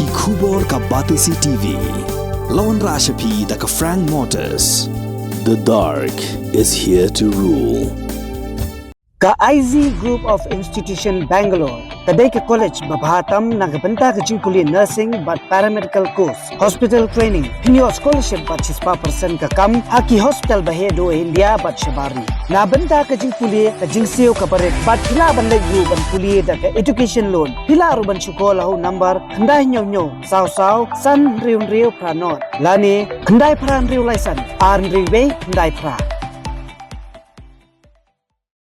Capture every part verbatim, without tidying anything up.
Ki khubor ka Batesi T V. La wanrah sha phi da ka Frank Motors. The dark is here to rule. Ka I Z Group of Institution Bangalore ka dei ka college ba bha tam na ka bynta ka jingpule nursing bad paramedical course, hospital training, pynïoh scholarship bad shispah percent ka kam ha ki hospital ba heh duh India bad shabar ri. Na bynta ka jingpule ka jingsiew kaba rit bad phi lah ban leit ruh ban pule da ka education loan. Phi lah ruh ban shu call ha u number khyndai hynñiew hynñiew saw saw san hynriew hynriew phra nod lane khyndai phra hynriew lai san ar hynriew wei khyndai phra.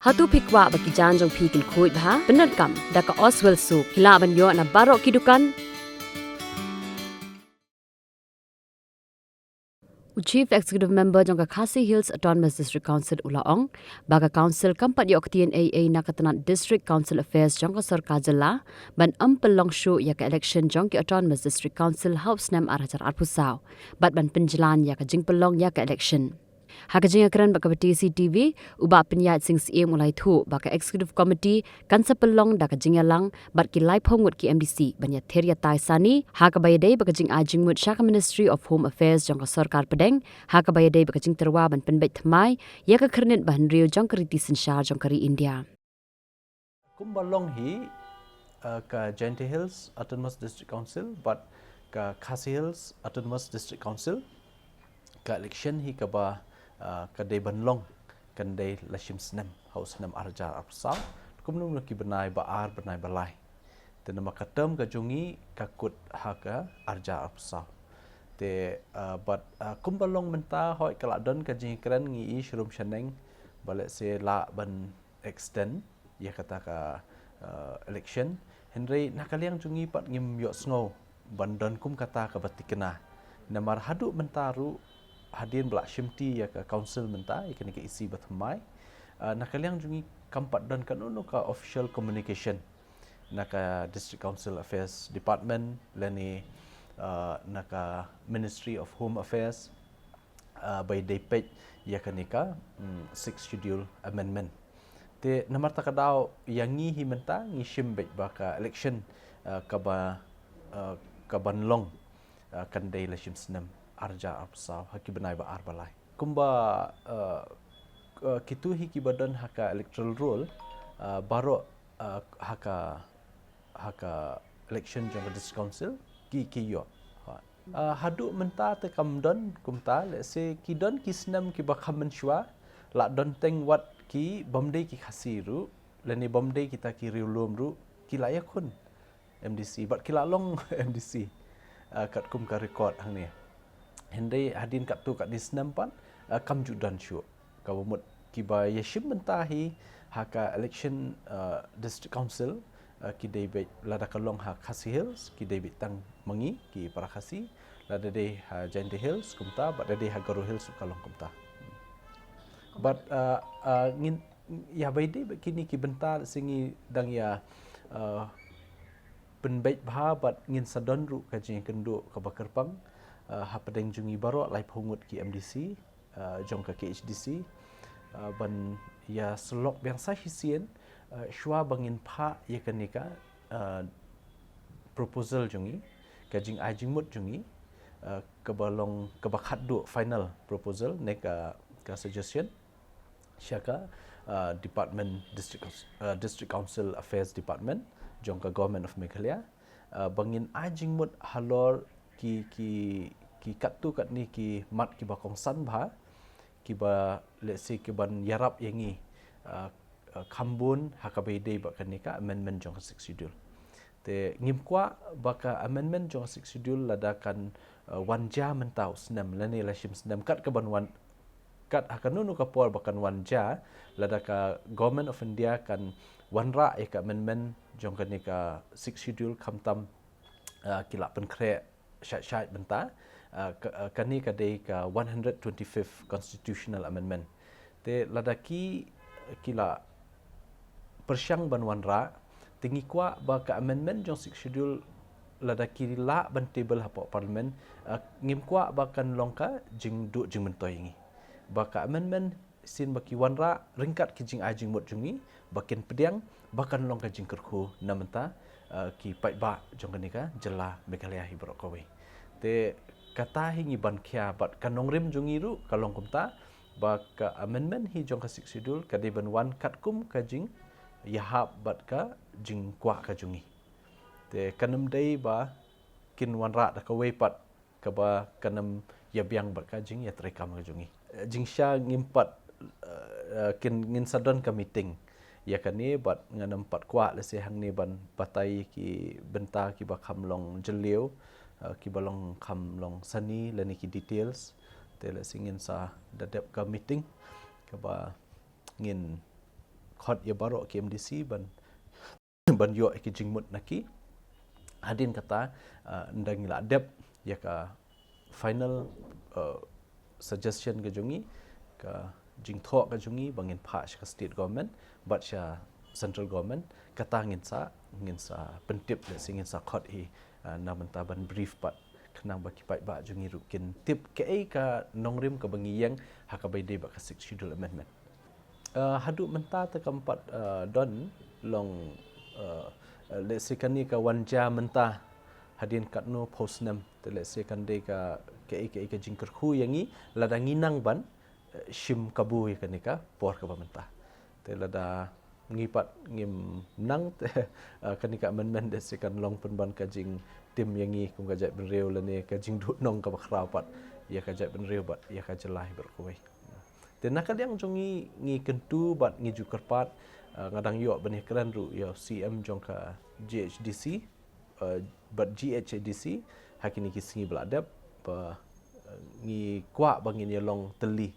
Hato phi kwah ba ki jaiñ jong phi kin khuid bha? Pyndonkam da ka Oswell Soap. Phi lah ban ïoh na baroh ki dukan. U Chief Executive Member jong ka Khasi Hills Autonomous District Council u la ong ba ka Council kam pat ïoh ktien ei ei na ka tnat District Council Affairs jong ka Sorkar Jylla ban ym pynlong shuh ïa ka election jong ki Autonomous District Council ha u snem ar hajar arphew saw bad ban pynjlan ïa ka jingpynlong ïa ka election. Ha ka jingïakren bad ka Batesi T V, u Bah Pynïaid Sing Syiem u la ïathuh ba ka Executive Committee kan sa pynlong da ka jingïalang bad ki laiphew ngut ki M D C ban ïathir ïatai sani ha kaba ïadei bad ka jingai jingmut sha ka Ministry of Home Affairs jong ka Sorkar Pdeng, ha kaba ïadei bad ka jingtyrwa ban pynbeit thymmai ïa ka khyrnit ba hynriew jong ka riti synshar jong ka ri India. Kumba long hi, uh, ka Jaintia Hills Autonomous District Council bad ka Khasi Hills Autonomous District Council, ka election hi kaba, uh, ka dei ban long kan dei la shim snem ha u snem ar hajar arphew saw. Kumno kumno ki bnai ba ar, bnai ba lai. Te namar ka term ka jong ngi ka kut ha ka ar hajar arphew saw. Te, uh, bad, uh, kumba long mynta hoi ka la don ka jingkren ngi i shrum shaneng ba lehse lah ban extend ïa kata ka, uh, election. Hynrei na ka liang jong ngi pat ngim ïohsngew ban don kum kata kaba thikna. Namar haduh mynta ruh hadien ba la shimti ïa ka council mynta, ïa kane ka E C ba thymmai, uh, na ka liang jong ngi kam pat don kano kano ka official communication na ka District Council Affairs Department lane, uh, na ka Ministry of Home Affairs, uh, ba ïadei peit ïa kane ka, mm, Sixth Schedule Amendment. Te namar kata ka daw ïa ngi hi mynta ngi shim beit ba ka election, uh, kaba, uh, kaban long, uh, kan dei la shim snem ar hajar arphew saw ha ki bnai ba ar ba lai. Kumba, uh, uh, kito hi kiba don ha ka electoral roll, uh, baroh, uh, ha ka ha ka election jong ka District Council ki, ki ïoh. Ha. Uh, haduh mynta te kam don kumta, lehse ki don ki snem kiba kham mynshuwa, la don teng wat ki bym dei ki Khasi ruh lane bym dei kita ki riewlum ruh ki la ïakhun M D C bad ki la long M D C, uh, katkum ka record hangne. Hynrei hadien katto katne snem pat, uh, kam ju don shuh. Kaba mut kiba ïashim bynta hi ha ka election, uh, District Council, uh, ki dei beit lada ka long ha Khasi Hills ki dei beit tang ma ngi ki para Khasi, lada dei ha Jaintia Hills kumta bad lada dei ha Garo Hills ka long kumta. Bad, uh, uh, ngin ïa ba ïadei bad kine ki bynta lehse ngi dang ïa, uh, pynbeit bha bad ngin sa don ruh ka jingïakynduh kaba kyrpang, uh, hapdeng jong ngi baroh laiphew ngut ki M D C, uh, jong ka K H D C, uh, ban ïa sylloh biang sa shisien, uh, shuwa ba ngin phah ïa kane ka, uh, proposal jong ngi, ka jingai jingmut jong ngi, uh, kaba long kaba khatduh final proposal ne ka, ka suggestion sha ka, uh, department District Cous-, uh, District Council Affairs Department jong ka Government of Meghalaya, uh, ba ngin ai jingmut halor ki, ki, ki katto katne ki mat kiba kongsan bha, kiba lehse kiban ïarap ïa ngi, uh, uh, kham bun ha kaba ïadei bad kane ka amendment jong ka Sixth Schedule. Te ngim kwah ba ka amendment jong ka Sixth Schedule lada kan, uh, wan jia mynta u snem lane la shim snem kat kaban wan, kat ha kano kano ka por ba kan wan jia, lada ka Government of India kan wanrah ïa ka amendment jong kane ka Sixth Schedule khamtam, uh, ki la pynkhreh shait shait bynta, uh, ka, uh, kane ka dei ka one hundred twenty-fifth Constitutional Amendment. Te lada ki, ki la pyrshang ban wanrah, te ngi kwah ba ka amendment jong Sixth Schedule lada ki lah ban table hapoh Parliament, uh, ngim kwah ba kan long ka jingduh jingmyntoi ïa ngi. Ba ka amendment shisien ba ki wanrah ryngkat ki jingai jingmut jong ngi, ba kin pdiang ba kan long ka jingkyrkhu na mynta, uh, ki paidbah jong kane ka jylla Meghalaya hi baroh kawei. Te kata hi ngi ban khia bad ka nongrim jong ngi ruh ka long kumta ba ka amendment hi jong ka Sixth Schedule ka dei ban wan katkum ka jingïahap bad ka jingkwah ka jong ngi. Te kan ym dei ba kin wanrah da kawei pat kaba kan ym ïabiang bad ka jingïatreikam ka jong ngi. Eh, jingshisha ngim pat, eh, eh, kin ngin sa don ka meeting ïa kane bad ngan ym pat kwah lehse hangne ban batai ki bynta kiba kham long jylliew, eh, kiba long kham long sani lane ki details. Te lehse ngin sa da dep ka meeting kaba ngin khot ïa baroh ki M D C ban ban ïoh ïa ki jingmut na ki. Hadien kata, uh, ynda ngi la dep ïa ka final, uh, suggestion ka jong ngi, ka jingthoh ka jong ngi ba ngin phah sha ka state government bad sha central government, kata ngin sa, ngin sa pyntip lehse ngin sa khot hi, uh, na bynta ban brief pat khnang ba ki paidbah jong ngi ruh kin tip kaei ka nongrim kaba ngi ïeng ha kaba ïadei bad ka Sixth Schedule amendment. Uh, haduh mynta te kam pat, uh, don long, uh, uh, lehse kane ka wan jia mynta hadien katno phew snem, te lehse kan dei ka kaei kaei ka jingkyrkhu ïa ngi lada ngi nang ban, uh, shim kabu ïa kane ka por kaba mynta. Te lada ngi pat ngim nang te, uh, kane ka amendment lehse kan long pynban ka jingtim ïa ngi kum ka jaitbynriew lane ka jingduhnong kaba khraw pat ïa ka jaitbynriew bad ïa ka jylla hi baroh kawei. Te na ka liang jong ngi, ngi kyntu bad ngi ju kyrpad, uh, nga dang ïoh ban ïakren ruh ïa u C M jong ka G H D C, uh, bad G H A D C ha kine ki sngi ba la dep ba, uh, ngi kwah ba ngin ïalong tylli,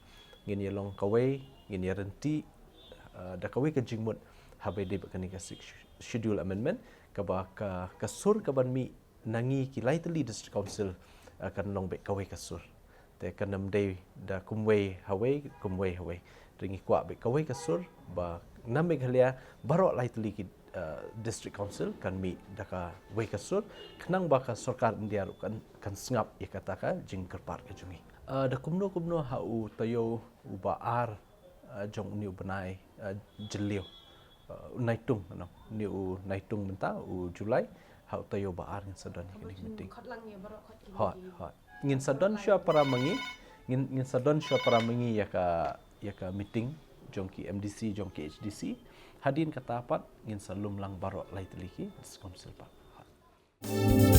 ngin ïalong kawei, ngin ïaryntih, uh, da kawei ka jingmut haba ïadei bad kane ka Sixth Schedule amendment kaba ka, ka sur kaban mih na ngi ki lai tylli district council, uh, kan long beit kawei ka sur. Te kan ym dei da kumwei hawei, kumwei hawei. Te ngi kwah beit kawei ka sur ba na Meghalaya baroh lai tylli ki, uh, district council kan mih da kawei ka sur khnang ba ka sorkar India ruh kan, kan sngap ïa kata ka jingkyrpad ka jong ngi. Uh, da kumno kumno ha u taïew uba ar, uh, jong une u bnai, uh, jylliew, uh, u Naitung, no, une u Naitung mynta u July, ha u taïew ba ar ngin sa don ïa kane ka meeting. Hooid, hooid. Ngin sa don shuwa para ma ngi, ngin, ngin sa don shuwa para ma ngi ïa ka, ïa ka meeting jong ki M D C jong ki H D C. Hadien kata pat ngin sa lum lang baroh lai tylli ki district council pat. Hooid.